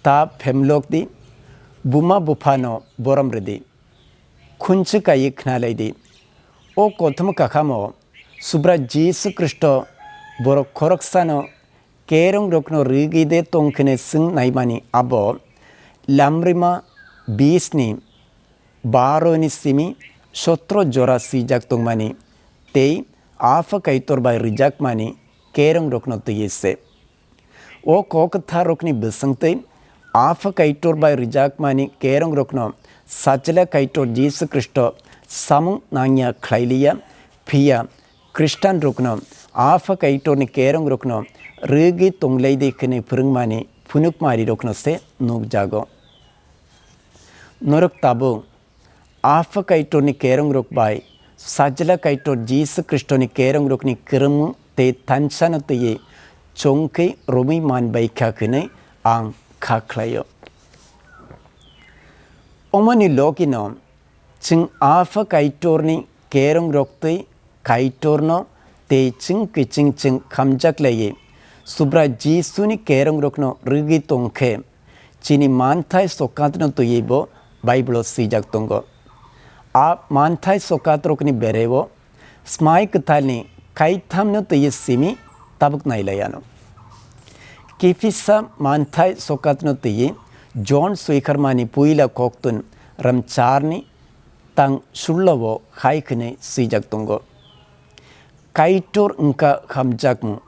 ta phemlok di, buma buphano borom rw di." Khunchwk kaiwi khna lai di. O kothoma kakhamo Subra Jisu Khristo borok khoroksano kerongrokno rwgwi de tong khene swng naimani abo lamrima bis ni baro ni simi sotro jora swijak tongmani tei Apha Kaitor bai rwjakmani kerongrokno twiwi se. O kok kwtharrokni bwswngtwi Apha Kaitor bai rwjakmani kerongrokno Sajla Kaitor Jisu Khristo samung nangya khlai liya, phiya Khristanrokno Apha Kaitorni kerongrokno rwgwi tong lai di hwnwi phwrwngmani phunukmarirokno se nukjago. Norok tabuk Apha Kaitorni kerongrok bai Sajla Kaitor Jisu Khristoni kerongrokni kwrwngmung tei thansano twiwi chongkhwi romwi man bai kha hwnwi ang kha khlaio. Omoni logino chwng Apha Kaitorni kerongrok twi Kaitorno tei chwng kiching chwng khamjak laiwi Subra Jisuni kerongrokno rwgwi tong khe, chini manthai sokantno twiwi bo Bible-o swijak tongo. A manthai sokatrokni bereo Smai Kwthalni kaithamno twiwi simi tabuk nailaiano. Kiphilsa manthai sokatno twiwi John swikharmani puila koktun ram charni tang sullo o hai hwnwi swijak tongo. Kaitor wngkha hamjakmung.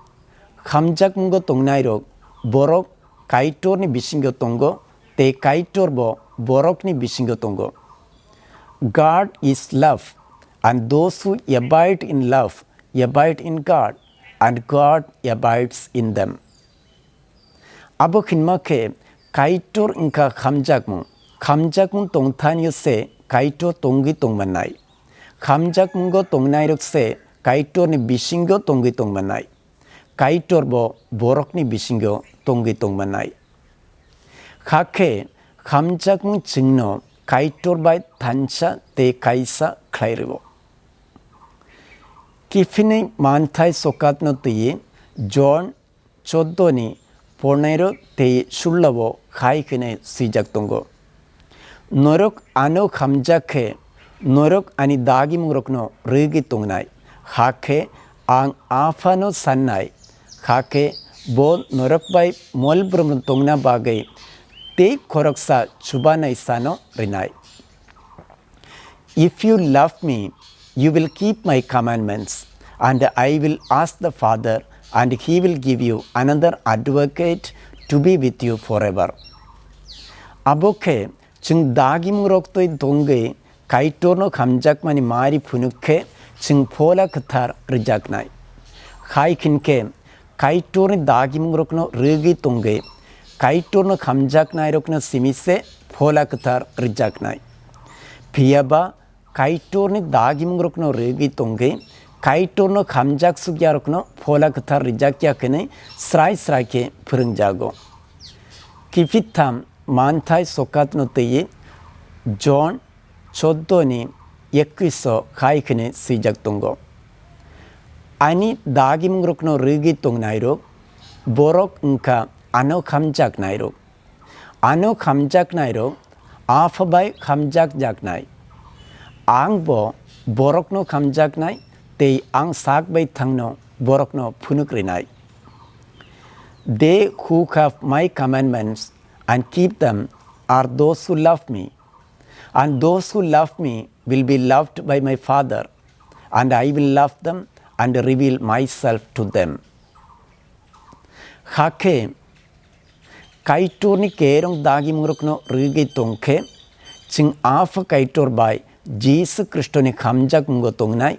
Hamjakmungo tongnairok borok Kaitorni bisingo tongo, tei Kaitor bo borokni bisingo tongo. God is love, and those who abide in love abide in God, and God abides in them. Abo hinma khe Kaitor wngkha hamjakmung. Hamjakmung tongthanio se Kaitor tongwi tongmannai. Hamjakmungo tongnairok se Kaitorni bisingo tongwi tongmannai. Kaitor bo borokni bisingo tongwi tongmannai. Hakhe hamjakmung chwngno Kaitor bai thansa tei kaisa khlai rwo. Kiphilni manthai sokatno twiwi John choddo ni pornairo tei sullo o hai hwnwi swijak tongo. Norok ano hamjak khe norok ani dagimungrokno rwgwi tongnai, hakhe ang Aphano sannai, hakhe bo norok bai mol bromno tongna bagwi tei khoroksa chubanai sano rwnai. If you love me, you will keep my commandments, and I will ask the Father, and he will give you another advocate to be with you forever. Abo khe chwng dagimungrok twi tongwi Kaitorno hamjakmani mari phunuk khe chwng Phola Kwthar rwjaknai. Hai hinkhe Kaitorni dagimungrokno rwgwi tongwi Kaitorno hamjaknairokno simi se Phola Kwthar rwjaknai. Phiya ba Kaitorni dagimungrokno rwgwi tongwi Kaitorno hamjak sukyarokno Phola Kwthar rwjakya hwnwi srai srai khe phwrwngjago. Kiphiltham manthai sokatno twiwi John choddo ni ekkuish o hai hwnwi swijak tongo. Ani dagimungrokno rwgwi tongnairok, borok wngkha ano hamjaknairok. Ano hamjaknairok Apha bai hamjakjaknai. Ang bo borokno hamjaknai tei ang sak bai thangno borokno phunuk rwnai. They who have my commandments and keep them are those who love me. And those who love me will be loved by my Father, and I will love them and reveal myself to them. Hakhe Kaitorni kerong dagimungrokno rwgwi tongkhe, chwng Apha Kaitor bai Jisu Khristoni hamjakmungo tongnai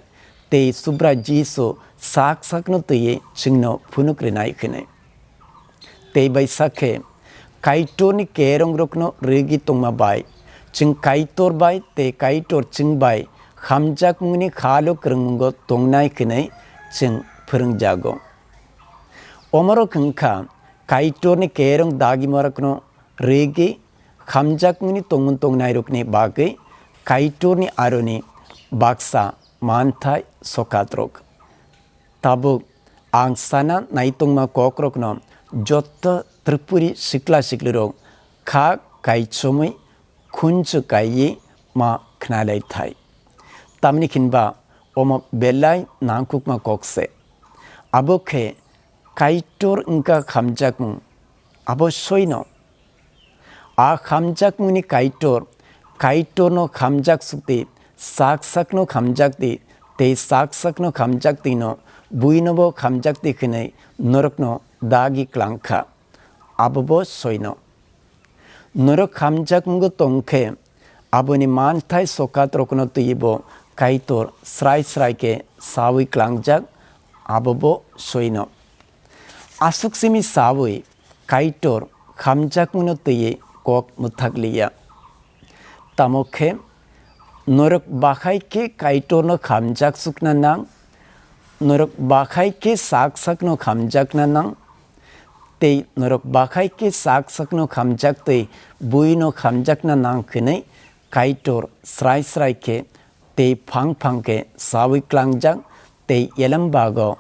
tei Subrai Jisu sak sakno twiwi chwngno phunuk rwnai hwnwi. Tei bai sakhe, Kaitorni kerongrokno rwgwi tongma bai, chwng Kaitor bai tei Kaitor chwng bai hamjakmungni khalo kwrwngmungo tongnai hwnwi chwng phwrwngjago. Omorok wngkha Kaitorni kerong dagimorokno rwgwi hamjakmungni tongmung tongnairokni bagwi Kaitorni aroni baksa manthai sokatrok. Tabuk ang sana naitongma kokrokno jotto Tripuri sikla siklirok kha kaichomwi khunju kaiwi ma khnalai thai. Tamni hinba omo belai nangkukma kok se. Abo khe Kaitor wngkha hamjakmung. Abo soino. A hamjakmungni Kaitor, Kaitorno hamjak sukdi, sak sakno hamjakdi, tei sak sakno hamjaktino buinobo hamjakdi hwnwi norokno dagi klangkha. Abobo soino. Norok hamjakmungo tongkhe, aboni manthai sokatrokno twibo Kaitor srai srai khe saui klangjak, abobo soino. Aswk simi saui Kaitor hamjakmungno twiwi kok mwthakliya. Tamo khe norok bahai khe Kaitorno hamjak sukna nang, norok bahai khe sak sakno hamjakna nang, tei norok bahai khe sak sakno hamjak tei buino hamjakna nang hwnwi Kaitor srai srai khe tei phang phang khe saui klangjak tei elembago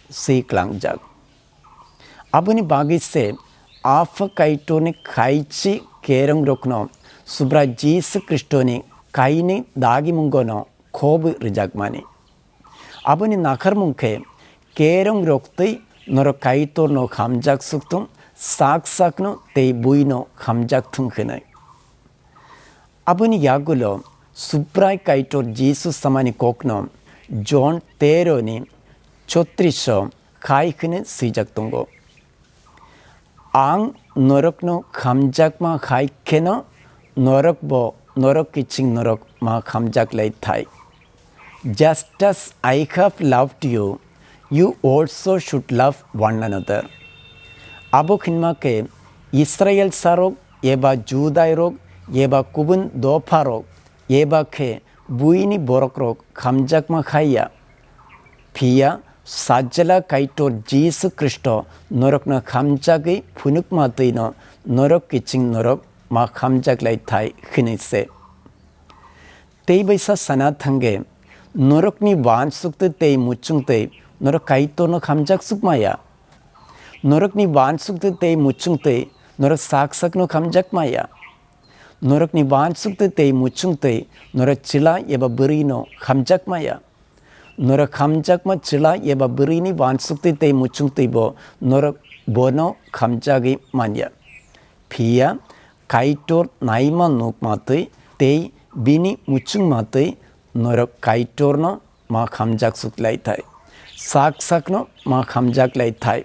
swi klangjak. Aboni bagwi se Apha Kaitorni khaichi kerongrokno Subrai Jisu Khristoni kainwi dagimungono khobwi rwjakmani. Aboni nakharmung khe, kerong rok twi norok Kaitorno khamjak sukthung, sak sakno tei buino khamjak thung hwnwi. Aboni yagulo Subrai Kaitor Jisu samani kokno Jon tero ni chotris o khai hwnwi swijak tongo. Ang norokno khamjakma hai kheno norokbo norok kiching norok ma khamjak lai thai. Just as I have loved you, you also should love one another. Abo hinma khe Israel sarok eba Judai rok eba kubun dopha rok eba khe buini borok rok khamjakma khaiya. Phiya Sajla Kaitor Jisu Khristo norokno khamjagwi phunukma twino norok kiching norok ma khamjak lai thai hwnwi se. Tei baisa sana thangwi norokni wansuk twi tei muchung twi norok Kaitorno khamjak sukmaya. Norokni wansuk twi tei muchung twi norok sak sakno khamjak maya. Norokni wansuk twi tei muchung twi norok chwla eba bwrwino khamjak maya. Norok khamjakma chwla eba bwrwini wansuk twi tei muchung twi bo norok bono khamjagwi manya. Phiya Kaitor naima nukma twi tei bini muchungma twi norok Kaitorno ma khamjak suk lai thai. Sak sakno ma khamjak lai thai.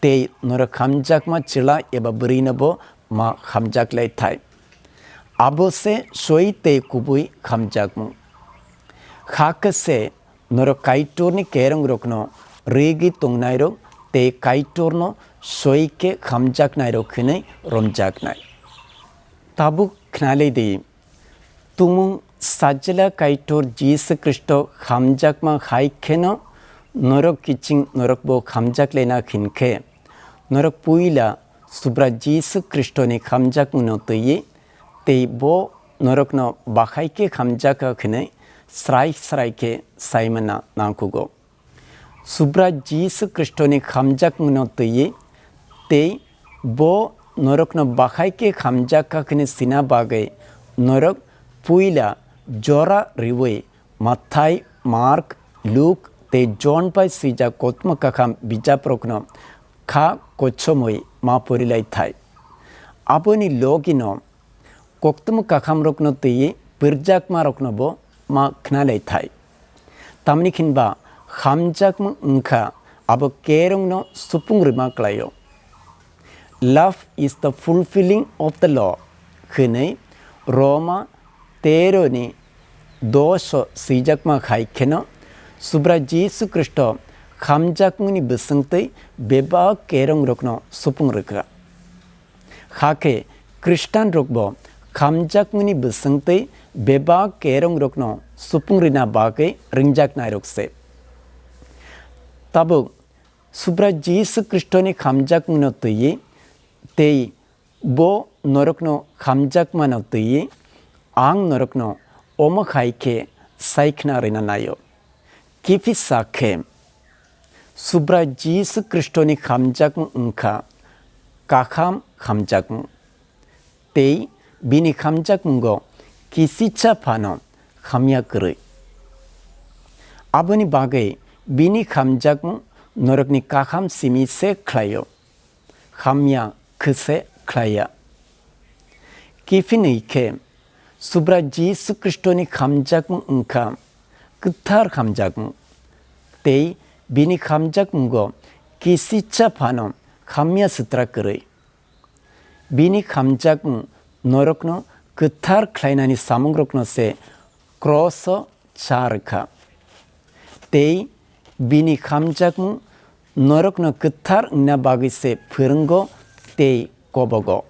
Tei norok khamjakma chwla eba bwrwino bo ma khamjak lai thai. Abo se soi tei kubui khamjakmung. Hakhe se norok Kaitorni kerong rokno rwgwi tongnairok tei Kaitorno soi khe khamjaknairok hwnwi romjaknai. Tabuk khnalai di, Tumung Sajla Kaitor Jisu Khristo khamjakma hai kheno norok kiching norokbo khamjak laina hinkhe, norok puila Subra Jisu Khristoni khamjakmungno twiwi tei bo norokno bahai khe khamjak kha hwnwi srai srai khe saimana nangkugo. Subra Jisu Khristoni khamjakmungno twiwi tei bo norokno bahai khe khamjak kha hwnwi sina bagwi norok puila jora riwi Mathai, Mark, Luk tei Jon bai swijak kothoma kakham bijaprokno kha kochomwi ma porilai thai. Aboni logino koktwma kakhamrokno twiwi pwrwkjakmaroknobo ma khna lai thai. Tamni hinba hamjakmung wngkha abo kerongno supung rwma klaio. "Love is the fulfilling of the law," hwnwi Roma tero ni dos o swijakma hai kheno Subra Jisu Khristo hamjakmungni bwswngtwi bebak kerongrokno supung rwkha. Hakhe Khristanrokbo khamjakmungni bwswngtwi bebak kerongrokno supung rwna bagwi ringjaknairok se. Tabuk Subra Jisu Khristoni khamjakmungno twiwi tei bo norokno khamjakmano twiwi ang norokno omo hai khe sai khna rwna naio. Kiphisa khe, Subrai Jisu Khristoni khamjakmung wngkha kakham khamjakmung, tei bini khamjakmungo kisicha phano hamya kwrwi. Aboni bagwi bini khamjakmung norokni kakham simi se khlaio, hamya khe se khlaiya. Kiphinwi khe, Subra Jisu Khristoni khamjakmung wngkha kwthar khamjakmung, tei bini khamjakmungo kisicha phano hamya sitra kwrwi. Bini khamjakmung norokno kwthar khlainani samungrokno se kroso cha rwkha. Tei bini khamjakmung norokno kwthar wngna bagwi se phwrwngo tei kobogo.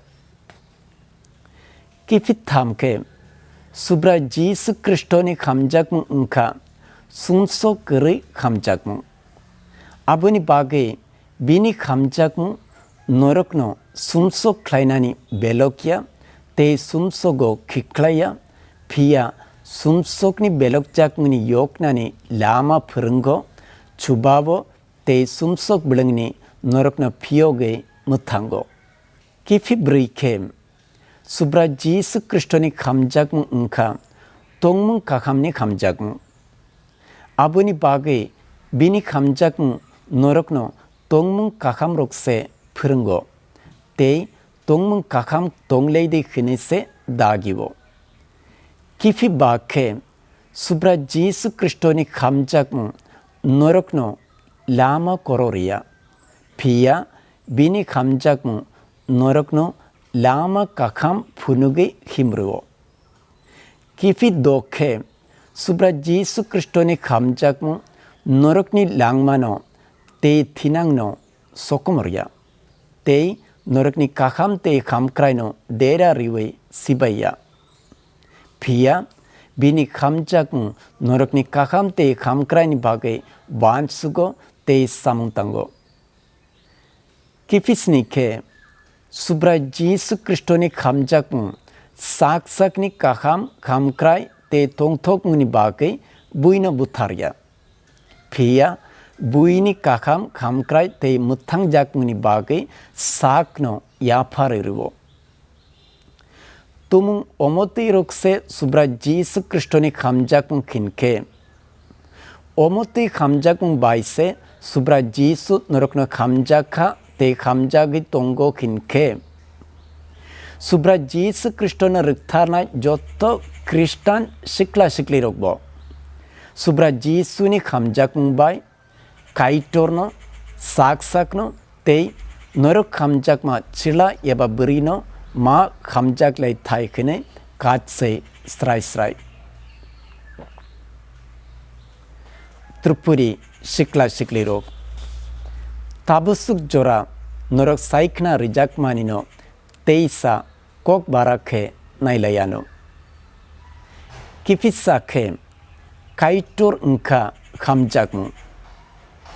Kiphitham khe, Subra Jisu Khristoni khamjakmung wngkha sumsok kwrwi khamjakmung. Aboni bagwi bini khamjakmung norokno sumsok khlainani belokya tei sumsogo khiklaiya, phiya sumsokni belokjakmungni yoknani lama phwrwngo, chubao tei sumsok bwlwngni norokno phiyogwi mwthango. Kiphi bwrwi khe, Subra Jisu Khristoni khamjakmung wngkha tongmung kahamni hamjakmung. Aboni bagwi bini hamjakmung norokno tongmung kahamrok se phwrwngo, tei tongmung kaham tonglaidi hwnwi se dagio. Kiphilwi ba khe Subrai Jisu Khristoni hamjakmung norokno lama koro rwya, phiya bini hamjakmung norokno lama kaham phunugwi himrwo. Kiphilwi do khe Subrai Jisu Khristoni hamjakmung norokni langmano tei thinangno sokomorya, tei norokni kaham tei hamkraino dera riwi sibaiya. Phiya bini hamjakmung norokni kaham tei hamkraini bagwi uansugo tei samung tango. Kiphilwi sni khe Subrai Jisu Khristoni hamjakmung sak sakni kaham, hamkrai tei tongthokmungni bagwi buino butharya. Phiya buini kaham, hamkrai tei mwthangjakmungni bagwi sakno yapharwi rwo. Tumung omo twi rok se Subrai Jisu Khristoni hamjakmung hinkhe, omo twi hamjakmung bai se Subrai Jisu norokno hamjak kha tei hamjagwi tongo hinkhe, Subrai Jisu Khristoni rwktharnai joto Khristan sikla siklirokbo Subrai Jisuni hamjakmung bai Kaitorno, sak sakno tei norok hamjakma chwla eba bwrwino ma hamjak lai thai hwnwi kachsai srai srai. Tripuri sikla siklirok, tabuk swk jora norok sai khna rijakmanino teisa kok bara khe nai lai anw. Kiphilwi sa khe Kaitor wngkha hamjakmung,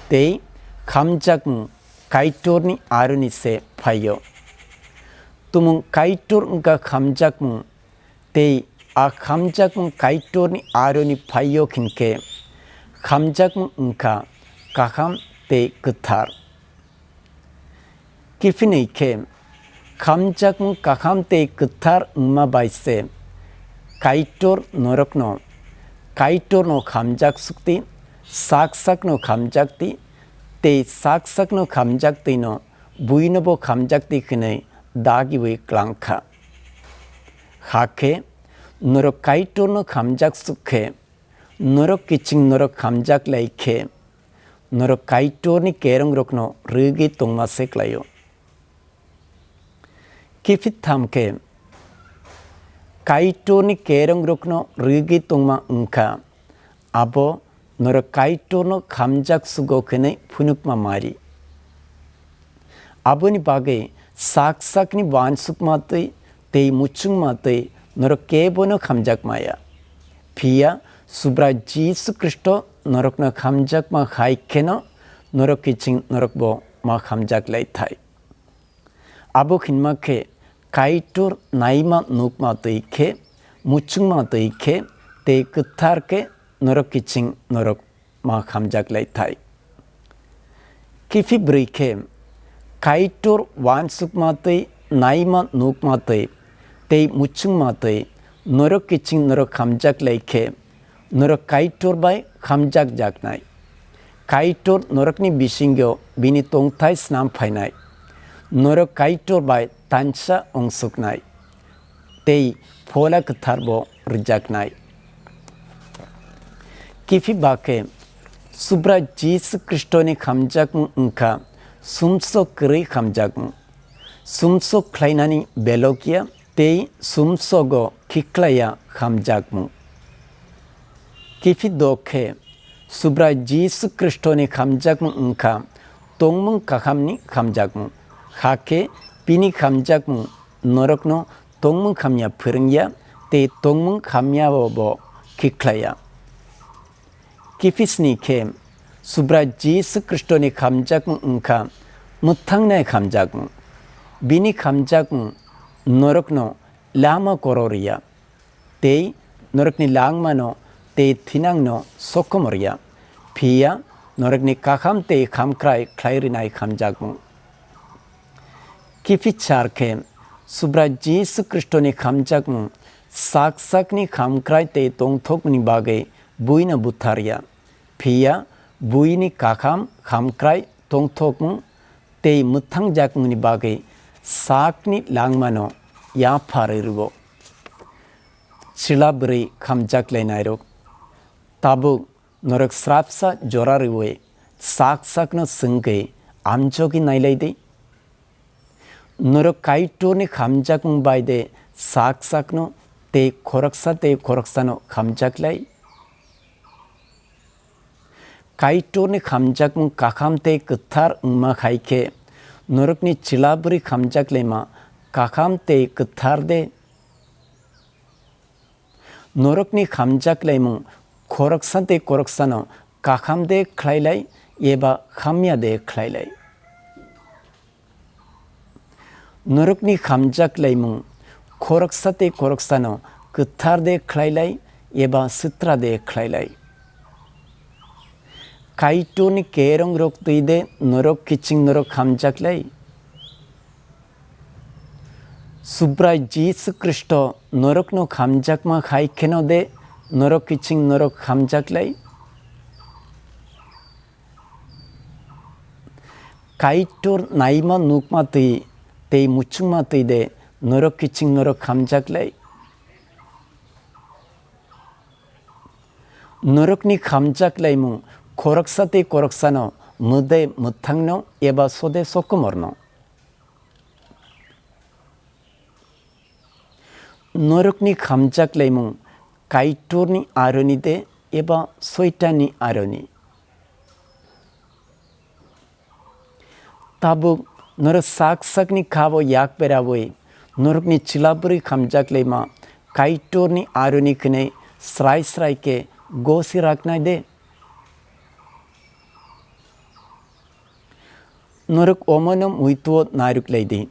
tei hamjakmung Kaitorni aroni se phaio. Tumung Kaitor wngkha hamjakmung, tei a hamjakmung Kaitorni aroni phaio hinkhe, hamjakmung wngkha kaham tei kwthar. Kiphilwi khe, hamjakmung kaham tei kwthar wngma bai se Kaitor norokno, Kaitorno hamjak sukti, sak sakno hamjakti, tei sak sakno hamjaktino buinobo hamjakti hwnwi dagiwi klangkha. Hakhe norok Kaitorno hamjak suk khe, norok kiching norok hamjak lai khe, norok Kaitorni kerongrokno rwgwi tongma se klaio. Kiphilwi tham khe, Kaitorni kerongrokno rwgwi tongma wngkha, abo norok Kaitorno hamjak sugo hwnwi phunukma mari. Aboni bagwi sak sakni uansukma twi tei muchungma twi norok kebono hamjak maya. Phiya Subrai Jisu Khristo norokno hamjakma hai kheno norok kiching norokbo ma hamjak lai thai. Abo hinma khe Kaitor naima nukma twi khe, muchungma twi khe, tei kwthar khe norok kiching norok ma hamjak lai thai. Kiphilwi brwi khe Kaitor uansukma twi, naima nukma twi, tei muchungma twi norok kiching norok hamjak lai khe, norok Kaitor bai hamjak jaknai. Kaitor norokni bisingo bini tongthai snam phainai. Norok Kaitor bai tansa ongsuknai, tei Phola Kwtharbo rwjaknai. Kiphilwi ba khe Subrai Jisu Khristoni hamjakmung wngkha sumsok kwrwi hamjakmung. Sumsok khlainani belokya tei sumsogo khiklaiya hamjakmung. Kiphilwi do khe Subrai Jisu Khristoni hamjakmung wngkha tongmung kahamni hamjakmung. Hakhe bini hamjakmung norokno tongmung hamya phwrwngya tei tongmung hamyao bo khiklaiya. Kiphilwi sni khe Subrai Jisu Khristoni hamjakmung wngkha mwthangnai hamjakmung. Bini hamjakmung norokno lama koro rwya, tei norokni langmano tei thinangno sokomorya, phiya norokni kaham tei hamkrai khlai rwnai hamjakmung. Kiphilwi char khe Subrai Jisu Khristoni hamjakmung Sak sakni hamkrai tei tongthokmungni bagwi buino buthar ya, phiya buini kakham hamkrai tongthokmung tei mwthangjakmungni bagwi sakni langmano yapharwi rwo. Chwla bwrwi hamjaklainairok, tabuk norok srapsa jora rwwi sak sakno swngwi amjogwi nailai di. Norok Kaitorni hamjakmung bai de sak sakno tei khoroksa tei khoroksano hamjaklai? Kaitorni hamjakmung kakham tei kwthar wngma hai khe norokni chwla bwrwi hamjaklaima kakham tei kwthar de? Norokni hamjaklaimung khoroksa tei khoroksano kakham de khlailai eba hamya de khlailai? Norokni hamjaklaimung khoroksa tei khoroksano kwthar de khlailai eba sitra de khlailai? Kaitorni kerong rok twi de norok kiching norok hamjaklai? Subrai Jisu Khristo norokno hamjakma hai kheno de norok kiching norok hamjaklai? Kaitor naima nukma twi tei muchungma twi de norok kiching norok hamjaklai? Norokni hamjaklaimung khoroksa tei khoroksano mwdai mwthangno eba sode sokomorno? Norokni hamjaklaimung Kaitorni aroni de eba Soitanni aroni? Tabuk norok sak sakni khabo yak perawi norokni chwla bwrwi hamjaklaima Kaitorni aroni khwnwi srai srai khe gosi raknai de? Norok omono muitu-o narwk lai di.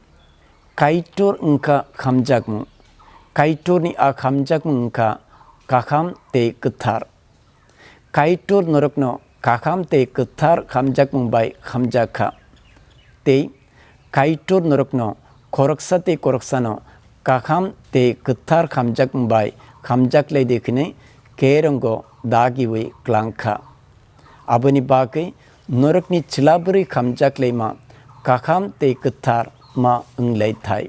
Kaitor wngkha hamjakmung. Kaitorni a hamjakmung wngkha kakham tei kwthar. Kaitor norokno kakham tei kwthar hamjakmung bai hamjak kha. Tei Kaitor norokno khoroksa tei khoroksano kakham tei kwthar hamjakmung bai hamjak lai di hwnwi kerongo dagiwi klang kha. Aboni bagwi norokni chwla bwrwi hamjak laima kakham tei kwthar ma wng lai thai.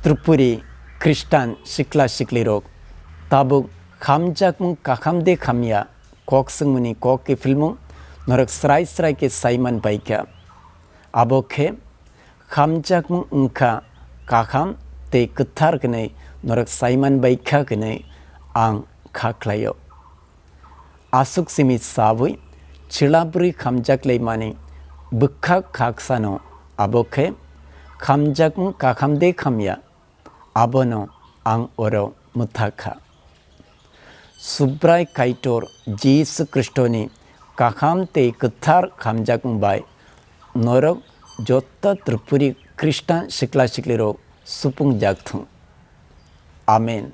Tripuri Khristan sikla siklirok tabuk hamjakmung kakham de hamya kok swngmani kok kiphilmung norok srai srai khe saiman bai kha. Abo khe hamjakmung wngkha kakham tei kwthar hwnwi norok saiman bai kha hwnwi ang kha khlaio. Aswk simi sabwi chwla bwrwi hamjak laimani bwkhak khaksano abo khe hamjakmung kakham de hamya, abono ang oro mwthak kha. Subrai Kaitor Jisu Khristoni kakham tei kwthar hamjakmung bai norok joto Tripuri Khristan sikla siklirok supungjak thung. Amen.